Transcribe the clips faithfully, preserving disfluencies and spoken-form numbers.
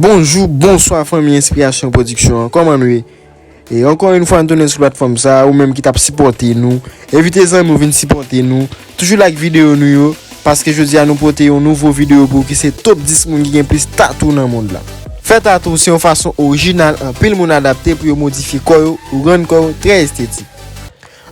Bonjou, bonswa fanmi Enspirasyon Pwodiksyon an, kòman nou ye? E ankò yon fwa n tounen sou platfòm sa, ou menm ki t ap sipòte nou, envite zanmi w vin sipòte nou, toujou like videyo nou yo, paske jodi a nou pote yon nouvo videyo pou ou ki se top dis moun ki gen plis tatou nan mond la. Fè tatou se yon fason orijinal anpil moun adapte pou yo modifye kò yo ou rann kò yo trè estetik.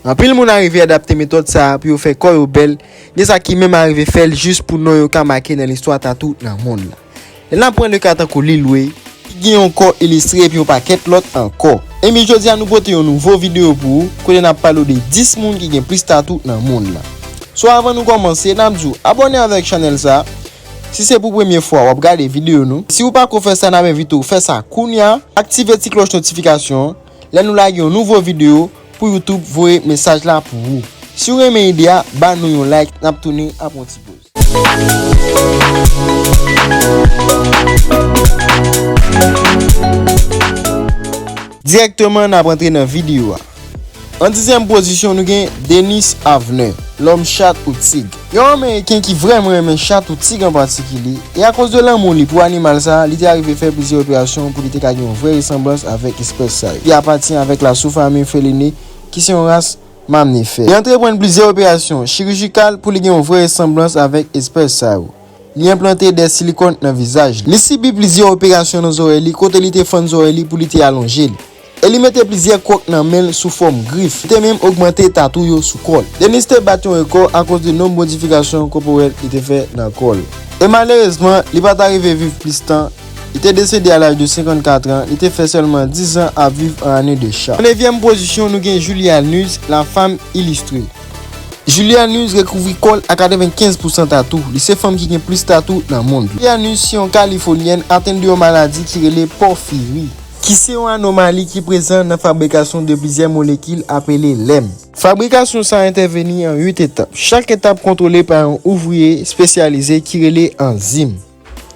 Anpil moun arive adapte metòd sa a pou yo fè kò yo bèl, gen sa ki menm arive fè l jis pou non yo ka make nan listwa tatou nan mond la. Lè n ap pran de ka tankou Lil Wayne, ki gen yon kò ilistre epi yon pakèt lòt ankò. Ebyen jodi a nou pote yon nouvo videyo pou ou, kote n ap pale w de dis moun ki gen plis tatou nan mond la. So avan nou kòmanse, n ap di w abòne avèk chanèl sa a. Si se pou premye fwa w ap gade videyo nou, si ou pako fè sa, n ap envite w fè sa kounye a, aktive ti klòch notifikasyon an. Lè nou lage yon nouvo videyo pou YouTube voye mesaj la pou ou. Si w renmen ide a, ba nou yon like, n ap tounen apre yon ti poz. Dirèkteman, n ap antre nan videyo a. An dizyèm pozisyon, nou gen Dennis Avner, lòm chat ou tig. Yon Ameriken ki vrèman renmen chat ou tig an patikilye, e akoz de lanmou li pou animal sa a, li te arive fè plizyè operasyon pou li te ka gen yon vrè resanblans avèk espès sa yo, ki apatyen avèk la sou-famille Feline, ki se yon ras mamifè. Li antreprann plizyè operasyon chirijikal pou li gen yon vrè resanblans avèk espès sa yo. Li enplante dè silikòn nan vizaj li. Li sibi plizyè operasyon nan zòrèy li, kote li te fann zòrèy li pou li te alonje li. E li mete plizyè kwòk nan men l sou fòm grif. Li te menm ogmante tatou yo sou kò l. Dennis te bat yon rekò akoz de nonb modifikasyon kòpòrèl li te fè nan kò l. E malerezman, li pa ta rive viv plis tan. Li te desede a laj de senkannkat an, li te fè sèlman diz an ap viv an ane de cha. An nevyèm pozisyon, nou gen Julia Nunes, la femme illustrée. Julia Nunes rekouvri kò l a katrevenkenz pousan tatou. Li se fanm ki gen plis tatou nan mond. Julia Nunes se yon Kalifònyèn atenn de yon maladi ki rele pòfiri, ki se yon anomali ki prezan nan fabrikasyon de plizyè molekil apele lèm. Fabrikasyon sa a entèveni an uit etap. Chak etap kontwole pa yon ouvriye espesyalize ki rele anzim,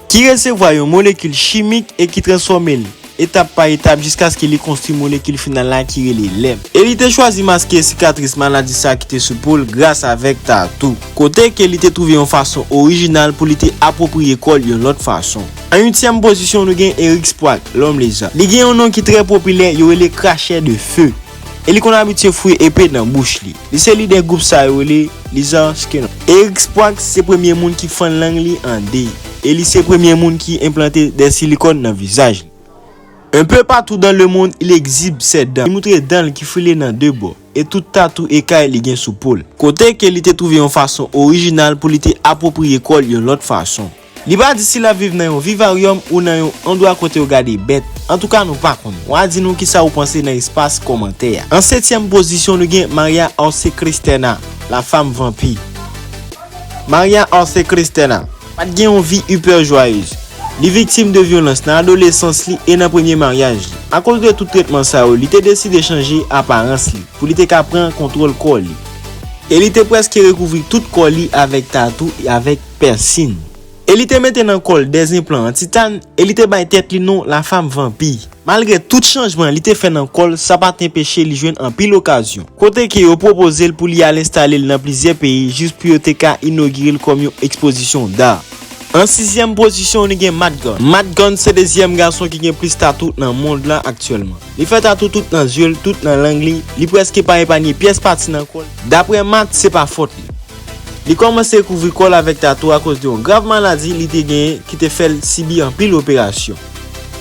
ki resevwa yon molekil chimik e ki transfòme l etap pa etap jiskaske li konstwi molekil final la ki rele lèm. E li te chwazi maske sikatris maladi sa ki te sou po l gras avèk tatou, kote ke li te twouve yon fason orijinal pou li te apwopriye kò l yon lòt fason. An uityèm pozisyon, nou gen Eric Sprague, lòm leza. Li gen yon non ki trè popilè, yo rele Cracheur de Feu. E li konn abitye fouye epe nan bouch li. Li se lidè gwoup sa yo rele Lizard Skynyrd. Eric Sprague se premye moun ki fann lang li an de, e li se premye moun ki enplante dè silikòn nan vizaj li. Un peu partout dans le monde, il exhibe ses dents. Li moutre dan l ki file nan de bò, e tout tatou e kay li gen sou po l. Kote ke li te twouve yon fason orijinal pou li te apwopriye kò l yon lòt fason. Li pa di si l ap viv nan yon vivaryòm ou nan yon andwa kote yo gade bèt. Antouka, nou pa konnen. W a di nou kisa ou panse nan espas kòmantè a. An setyèm pozisyon, nou gen Maria Arce Christiana, la femme vampire. Maria Arce Christiana pa t gen yon vi hyper joyeuse. Li viktim de vyolans nan adolesans li e nan premye maryaj li. Akoz de tout tretman sa yo, li te deside chanje aparans li pou li te ka pran kontwòl kò li. E li te prèske rekouvri tout kò li avèk tatou e avèk pèsin. E li te mete nan kò l dè enplan an titàn, e li te bay tèt li non la femme vampire. Malgre tout chanjman li te fè nan kò l, sa pa t enpeche li jwenn anpil okazyon, kote ke yo pwopoze l pou li al enstale l nan plizyè peyi jis pou yo te ka inogire l kòm yon ekspozisyon da. An sizyèm pozisyon, nou gen Matt Gunn. Matt Gunn se dezyèm gason ki gen plis tatou nan mond lan aktyèlman. Li fè tatou tout nan zye l, tout nan lang li, li prèske pa epanye pyès pati nan kò l. Daprè Matt, se pa fòt li. Li kòmanse kouvri kò l avèk tatou akoz de yon grav maladi li te genyen ki te fè l sibi anpil operasyon.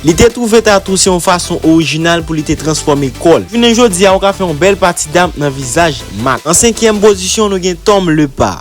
Li te twouve tatou se yon fason orijinal pou li te transfòme kò l. Jounen jodi a, ou ka fè yon bèl pati dam nan vizaj Matt. An senkyèm pozisyon, nou gen Tom Lepa,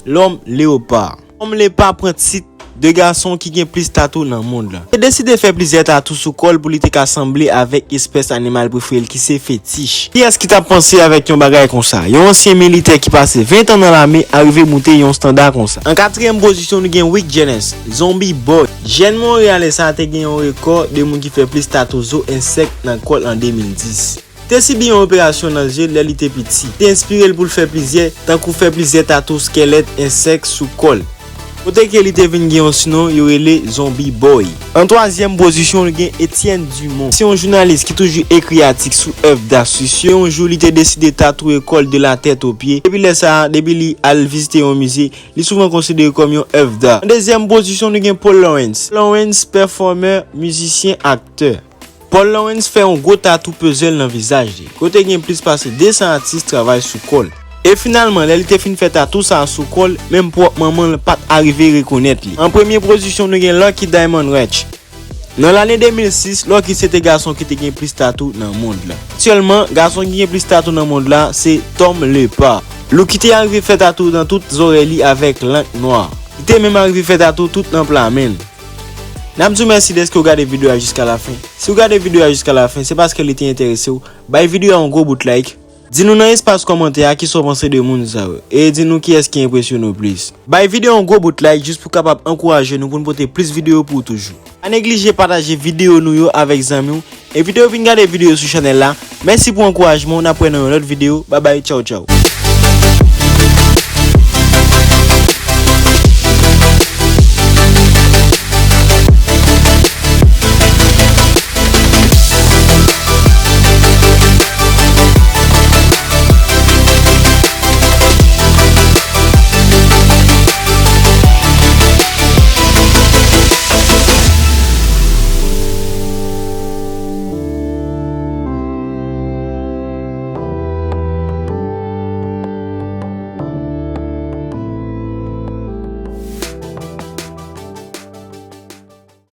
lòm leopa. Tom Lepa pran tit de gason ki gen plis tatou nan mond lan. Li te deside fè plizyè tatou sou kò l pou li te ka sanble avèk espès animal prefere l ki se fetich. Kiyès ki t ap panse avèk yon bagay konsa? Yon ansyen militè ki pase ven tan nan lame arive moute yon estanda konsa. An katriyèm pozisyon, nou gen Rick James, Zombie Boy. Jèn Monreyalè sa a te gen yon rekò de moun ki fè plis tatou zo ensèk nan kò l an de mil dis. Te sibi yon operasyon nan zye l lè li te piti. Te enspire l pou l fè plizyè, tankou fè plizyè tatou skèlèt ensèk sou kò l. kote ke li te vin gen yon sinon yo rele Zombie Boy. An twazyèm pozisyon, nou gen Etienne Dumont. Se yon jounalis ki toujou ekri atik sou èv d'art. Se yon jou, li te deside tatouye kò l de la tèt o pye. Depi lè sa a, depi li al vizite yon mize, li souvan konsidere kòm yon èv d'art. An dezyèm pozisyon, nou gen Paul Lawrence. Lawrence, pèfòmè, mizisyen, aktè. Paul Lawrence fè yon gwo tatou puzzle nan vizaj li, kote gen plis pase de san atis travay sou kò l. E finalman, lè li te fin fè tatou sa a sou kò l, menm pwòp manman l pa t arive rekonèt li. An premye pozisyon, nou gen Lucky Diamond Rich. Nan lane de mil sis, Lucky se te gason ki te gen plis tatou nan mond la. Aktyèlman, gason ki gen plis tatou nan mond la se Tom Lepar. Lucky te arive fè tatou nan tout zòrèy li avèk lank nwa. Li te menm arive fè tatou tout nan pla men l. N ap di w mèsi dèske w gade videyo a jiska lafen. Si w gade videyo a jiska lafen, se paske li te enterese w. Bay videyo a yon gwo bout like. Di nou nan espas kòmantè a kisa w panse de moun sa yo. E di nou kiyès ki enpresyone w plis. Bay videyo a yon gwo bout like jis pou kapab ankouraje nou pou n pote plis videyo pou w toujou. Pa neglije pataje videyo nou yo avèk zanmi w. Envite yo vin gade videyo sou chanèl la. Mèsi pou ankourajman w. N ap wè nan yon lòt videyo. Babay, tchaw, tchaw.